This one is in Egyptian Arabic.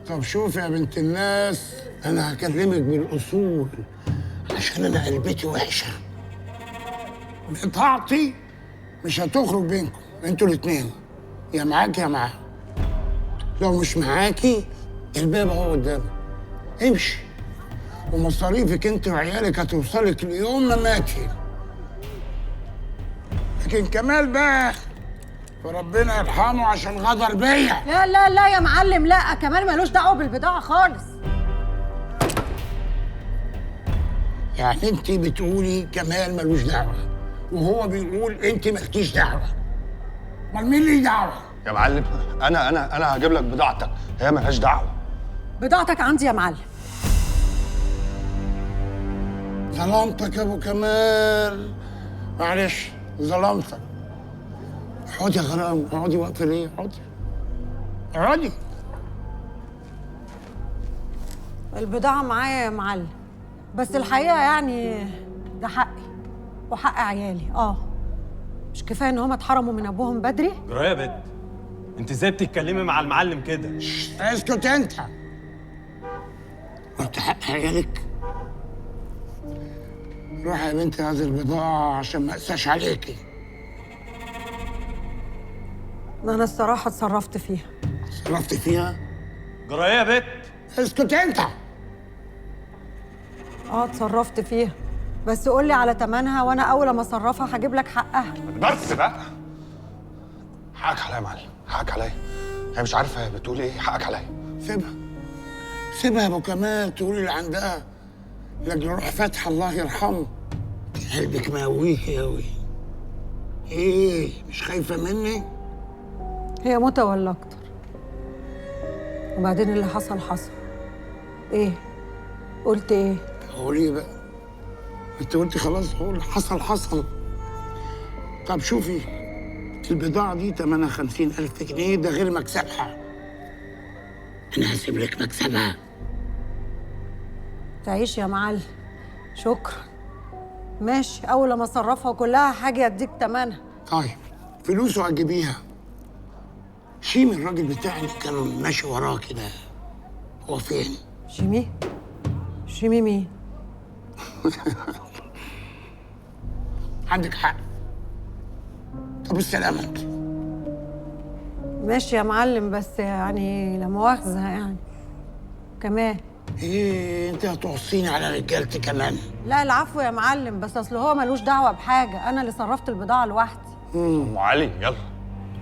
طب شوف يا بنت الناس، انا هكلمك بالاصول عشان انا قلبتي وحشة. بطاقتي مش هتخرج بينكم انتوا الاثنين، يا معاك يا معاه. لو مش معاكي الباب اهو قدامك، امشي، ومصاريفك انت وعيالك هتوصلك ليوم ما ماتي. لكن كمال بقى فربنا يرحمه عشان غدر بيا. لا لا لا يا معلم، لا، كمال ملوش دعوه بالبضاعه خالص. يعني انت بتقولي كمال ملوش دعوه وهو بيقول انت مالكيش دعوه، امال مين ليه دعوه؟ يا معلم انا انا انا هجيب لك بضاعتك، هي ملهاش دعوه. بضاعتك عندي يا معلم. ظلمتك يا ابو كمال، معلش ظلمتك. اقعدي يا غرام، اقعدي. واقفة ليه؟ اقعدي اقعدي. البضاعة معايا يا معلم، بس الحقيقة يعني ده حقي وحق عيالي. مش كفاية ان هما اتحرموا من ابوهم بدري؟ جرايه يا بت، انت ازاي بتتكلمي مع المعلم كده؟ اسكت انت. قلت حق عيالك؟ روحي يا بنتي هذه البضاعة عشان ما اقساش عليكي. انا الصراحة اتصرفت فيها. اتصرفت فيها؟ جرايه يا بت. اسكت انت. اتصرفت فيها، بس قول لي على تمنها وانا اول ما اصرفها هجيب لك حقها. بس بقى، حقك عليا يا معلم، حقك عليا. هي مش عارفه هي بتقول ايه، حقك عليا. سيبها سيبها يا ابو كمال تقول اللي عندها، لاجل روح فتحي الله يرحمه. قلبك مقويكي قوي. ايه مش خايفة مني؟ هي موتة ولا اكتر. وبعدين اللي حصل حصل. ايه قلت ايه؟ قولي بقى، انت قلتي خلاص، قول حصل حصل. طب شوفي البضاعة دي تمنها 50,000 جنيه، ده غير مكسبها. أنا هسيب لك مكسبها. تعيش يا معلم، شكرا. ماشي، أول ما أصرفها كلها حاجة أديك تمنها. طيب فلوسه هتجيبيها. شيمي الراجل بتاعي اللي كان ماشي وراه كده، هو فين؟ شيمي؟ شيمي مين؟ عندك حق. طب السلامة انت. ماشي يا معلم، بس يعني لا مؤاخذة يعني كمان. ايه انت هتوصيني على رجالتي كمان؟ لا العفو يا معلم، بس اصل هو ملوش دعوة بحاجة، أنا اللي صرفت البضاعة لوحدي. ام علي يلا.